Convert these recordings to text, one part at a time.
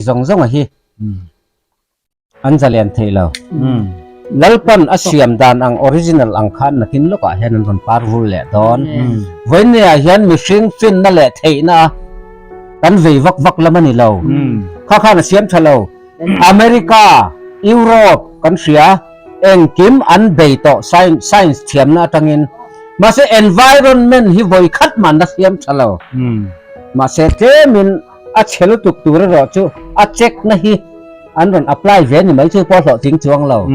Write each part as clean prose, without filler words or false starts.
Zawng zawng a hi an zalen thei lo. Lalpan a siam dan ang original ang khan nakin lawkah hian an rawn par vul leh dawn. Vawiinniah hian mihring finna leh theihna a kan vei vak vak lam a ni lo. Kha khan a siam tha lo. America, Europe kan hria engkim an bei tawh science thiamna atangin. Mahse environment hi vawi khat man la siam tha lo. Mahse tlemin A chhe lutuk tur erawh chu a check na hi an rawn apply ve ni mai chu pawh hlawhtling chuang lo.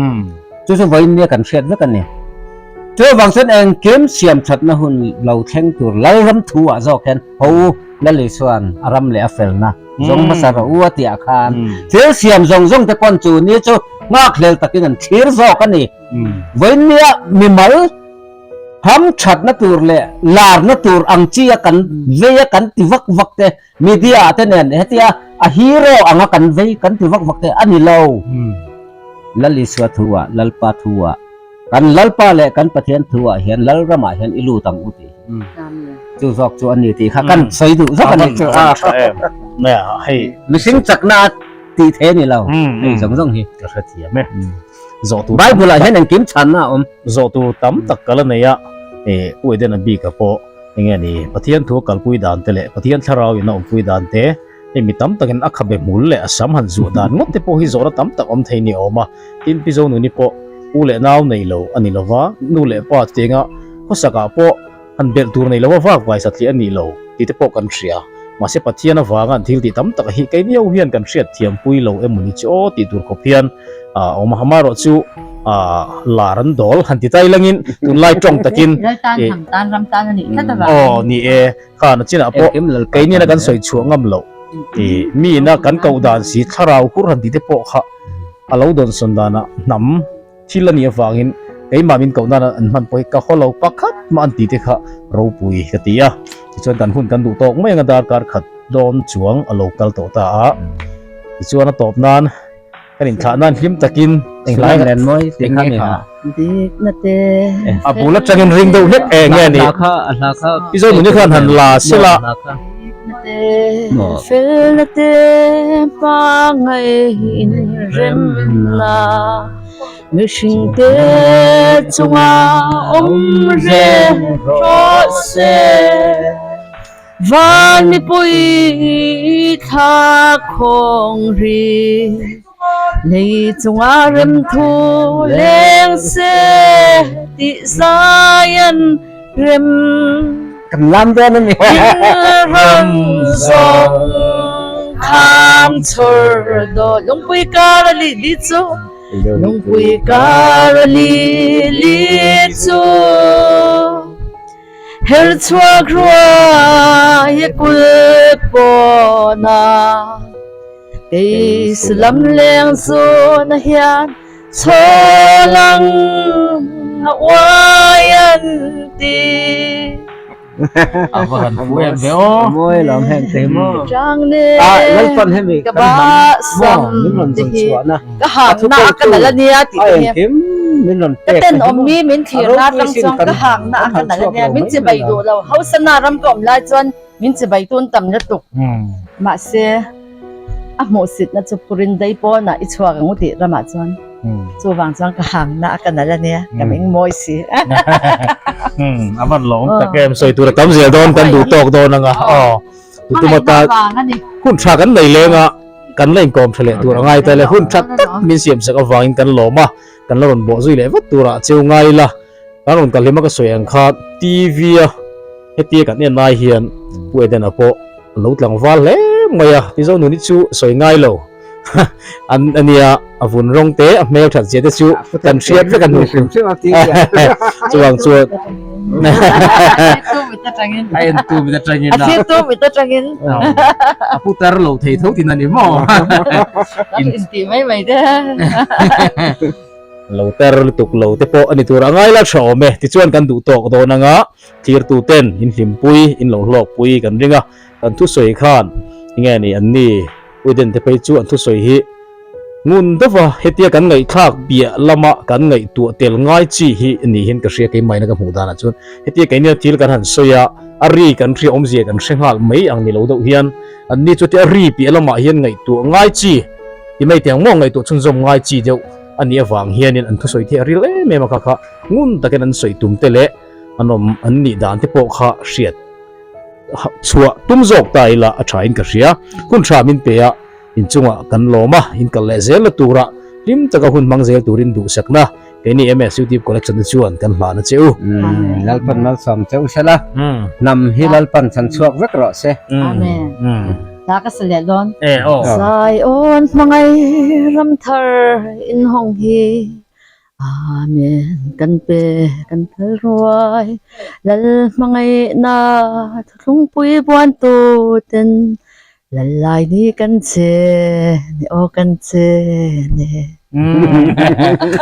Chu chu vawiin nia kan hriat vek a ni. Chu avang chuan engkim siam thatna hun lo thleng tur Lalram thu ah zawk hian ho u Lali chuan a ram leh a felna zawng hmasa rawh u a tih ah khan thil siam zawng zawng te pawn chu ni chu nghakhlel takin an thlir zawk a ni. Vawiin nia mimal Ham thatna tur leh larna tur ang chi a kan vei a kan ti vak vak te, media ah te nen hetia a hero anga kan vei kan ti vak vak te a ni lo. Lal Isua thu ah, Lalpa thu ah, kan Lalpa leh kan Pathian thu ah hian Lalram ah hian i lut ang u tih chu zawk chu a ni tih kha kan sawi duh zawk a ni. Mihring chakna a tih thei a ni lo hei zawng zawng hi. Ka hrethiam e. Zawh tur Bible ah hian engkim chhanna a awm. Zawh tur tam tak ka la nei a, eh Pu Edena bik ah pawh enge ni Pathian thu a kalpui dan te leh Pathian thlarau in a awmpui dan te hei mi tam takin a khabe hmul leh a sam han zuah dan ngawt te pawh hi zawhna tam tak awm thei ni a awm a, tin Pi Zonuni pawh u leh nau nei lo a ni lova, nu leh pa chutianga khawsak ah pawh Han belh tur nei lo a vak vai satliah a nih lo tih te pawh kan hria. Mahse Pathian avanga an thil tih tam tak hi kei niau hian kan hriat thiam pui lo emaw ni chu aw tih tur khawp hian a awm a. Amaherawh chu lar an dawl han ti tai langin tunlai tawng takin Lal tan, hnam tan, ram tan a nih tlat avangin. Aw ni e, khan a chinah pawh kei nena kan sawi chhuah ngam loh ih mi ina kan koh dan si thlarau hur han ti te pawh kha a lo dawnsawn danah hnam Thil a nih avangin keimah min koh nana an hman pawh hi ka haw lo pakhat mah an tih te kha ropui ka ti a. Tichuan kan hun kan duh tawk mai anga darkar khat dawn chuang a lo kal tawh ta a. Tichuan a tawp nan kan inthlah nan hlim takin englai nen mawi tih kha ni a. A bul atangin ring deuh hlek e nge ni. I zo nuni khan han la sela. Felna te pangai in rem la mihring te chunga awm reng rawh se van mipui thla khawng ri lei chunga rem thu leng se tih zai an rem. Kan lam dawn a ni. Ram zawng kham chhawr daw lungpui kar a li li chu lungpui kar a li li chu her chhuak ruai a kul pawn a kei lam leng zun a hian Chhawlang a uai an ti. A va han fu em ve aw. Mawi lam heng te maw. Chang ne. A Lalpan hemi kan hnam maw min rawn zawn chhuah na. Ka hak na a ka nal ania tih te hian. Engkim min rawn pek. Ka ten awm mi min thlir na atang chuan ka hak na a ka nal ania min chibai duh lo. Hausa na ram ka awm lai chuan min chibai tun tam lutuk. Mahse. A hmuhsitna chu phurin dei pawnah i chhuak ang u tih ramah chuan chuvang chuan ka hangna a ka nalh a nia, ka meng mawi si. A van lawm tak em, sawi tur a tam zel dawn kan duh tawk dawn anga aw tutuma ta hun tha kan nei leng a kan la inkawm tha leh tur a ngai ta le hun tha tak min siam sak avangin kan lawm a kan la rawn bawh zui leh vat turah cheu ngai ila kan rawn kal hlema ka sawi ang kha T_V a Hetia kan en lai hian Pu Edena pawh a lo tlangval hle mai a, Mizo nuni chu sawi ngai lo an a nia, a vun rawng te a hmel that zia te chu kan hriat vek a ni. Chuvang chuan A entu mit atangin a thirtu mit atangin a pu tar lo thei tho tin a ni maw? Inti mai mai te. Lo tar lutuk lo te pawh a ni tur a ngai la tha awm e, tichuan kan duh tawk dawn anga Thirtu ten in hlimpui, in lo hlawkpui kan ring a, kan thusawi khan enge ni an ni Uden te phei chu an thusawi hi Ngun deuha hetia kan ngaihthlak piah lama kan ngaihtuah tel ngai chi hi niin ka hria keimahina ka hmuh danah chuan hetia keini thil kan han sawi a, a ri kan hria awmzia kan hre nghal mai ang ni lo deuh hian anni chu tia ri piah lamah hian ngaihtuah ngai chi ti mai teh ang maw ngaihtuah chhunzawm ngai chi deuh a nih avang hianin an thusawi theih a ril em em a kha kha ngun takin an sawi tum te leh an awm an nih dan te pawh kha hriat chhuah tum zawk ta ila a thain ka hria hun tha min pe a. Inchungah kan lawm a, in kal leh zel na turah hlim taka hun hmang zel turin duhsakna keini MS YouTube Collection te chuan kan hlan a che u. Lalpan malsawm che u sela, hnam hi Lalpan chhan chhuak vek rawh se. Amen. Hla ka sa leh dawn. Zion hmangaih ram thar inhawng hi Amen kan pe kan phal ruai Lal hmangaihna thuthlungpui buantu ten Lal lai ni kan che ni aw kan che ni.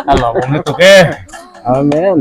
A lawmawm lutuk e. Amen.